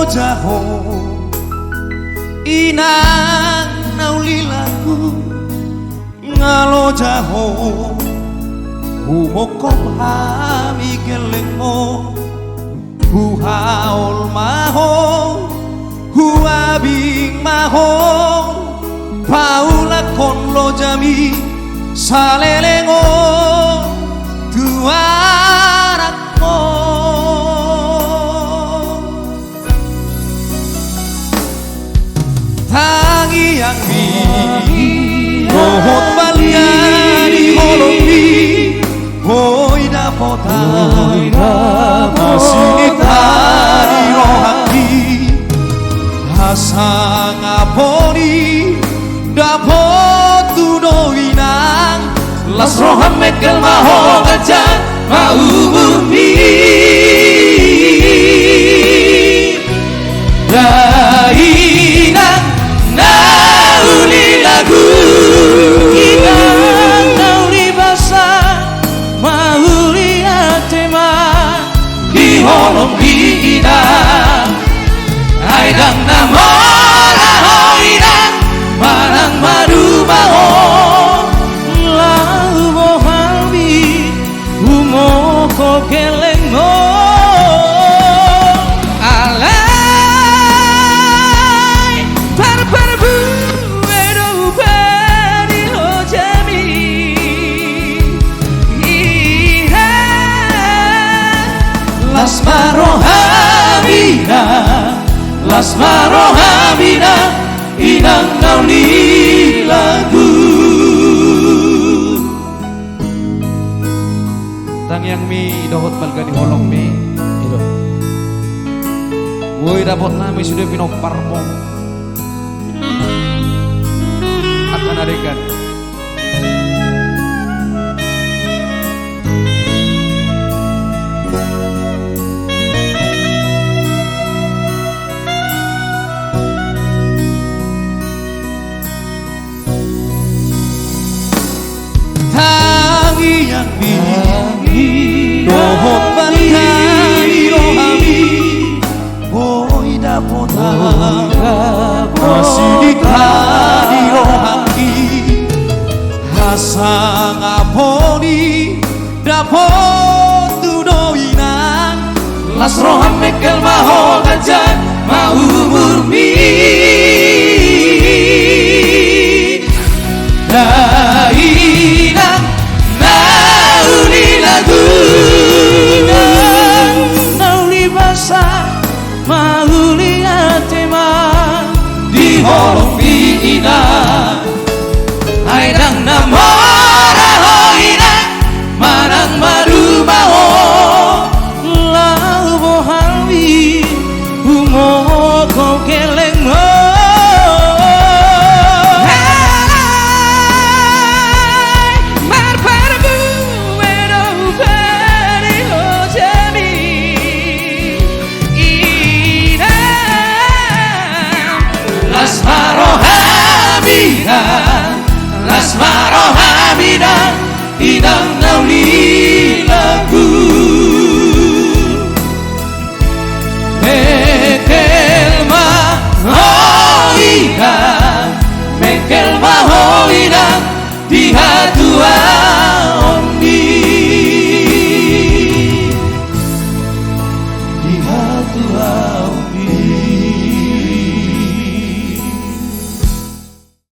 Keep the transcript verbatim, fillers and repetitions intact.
Loja ho, inang na uli lagu, nga loja ho, humokhop hami gellengmo. Huhaol ma ho, huabing ma ho, paulakhon lojami saleleng on tu anakmu. Tangiangmi dohot balga ni holongmi, boi dapotan, boi dapotan, na sinita ni rohangki. Hasangapon i dapot tu do inang, las roham mengkel ma ho ganjang ma umurmi. Inang na uli lagu, inang na uli basa, mauli ate ma di holongmi inang. Ai ndang na mora ho inang manang maruma ho, laho bohal mi humokhop gellengmu. Alai parparbue do hupe di lojami, inang. Las ma roham inang, las ma roham inang, inang na uli lagu. Tangiangmi dohot balga ni holongmi, i do. Boi dapot nami sude pinomparmu. Angka na denggan. Tangiangmi dohot balga ni rohami, boi dapotan, boi dapotan, na sinita ni rohangki. Hasangapon i dapot tu do inang, las roham mengkel ma ho ganjang ma umurmi. Inang na uli lagu, inang na uli basa, mauli ate ma di holongmi inang. Ai ndang na mora ho inang manang maruma ho, laho bohal mi humokhop gellengmu. Alai marparbue do hupe di lojami, inang. Las ma roham inang, las ma roham inang, inang